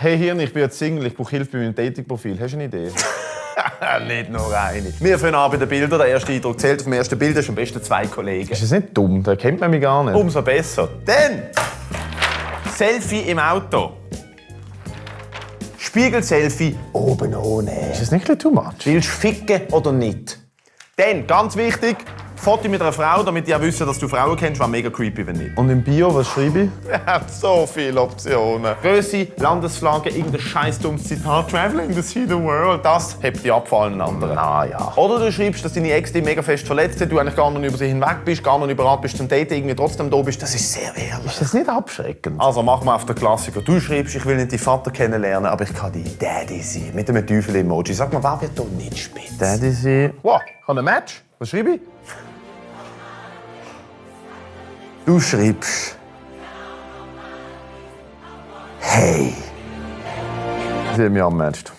Hey Hirn, ich bin jetzt Single, ich brauche Hilfe bei meinem Dating-Profil. Hast du eine Idee? Nicht nur eine. Wir fangen an bei den Bildern. Der erste Eindruck zählt. Auf dem ersten Bild ist am besten 2 Kollegen. Ist das nicht dumm? Da kennt man mich gar nicht. Umso besser. Dann Selfie im Auto. Spiegel-Selfie oben ohne. Ist das nicht ein bisschen too much? Willst du ficken oder nicht? Dann, ganz wichtig, Foto mit einer Frau, damit die auch wissen, dass du Frauen kennst, wäre mega creepy, wenn nicht. Und im Bio, was schreibe ich? Er hat so viele Optionen. Grösse, Landesflagge, irgendein scheiß dummes Zitat. Traveling to see the world. Das hebt dich ab von allen anderen. Ah ja. Oder du schreibst, dass deine Ex dich mega fest verletzt hat, du eigentlich gar nicht über sie hinweg bist, gar nicht bereit bist zum Daten, irgendwie trotzdem da bist. Das ist sehr ehrlich. Ist das nicht abschreckend? Also machen wir auf den Klassiker. Du schreibst, ich will nicht deinen Vater kennenlernen, aber ich kann dein Daddy sein. Mit einem Teufel-Emoji. Sag mal, wer wird da nicht spitz? Daddy sein. Wow, ich habe ein Match. Was schreibe ich? Du schreibst. Hey. Sie haben mich angematcht.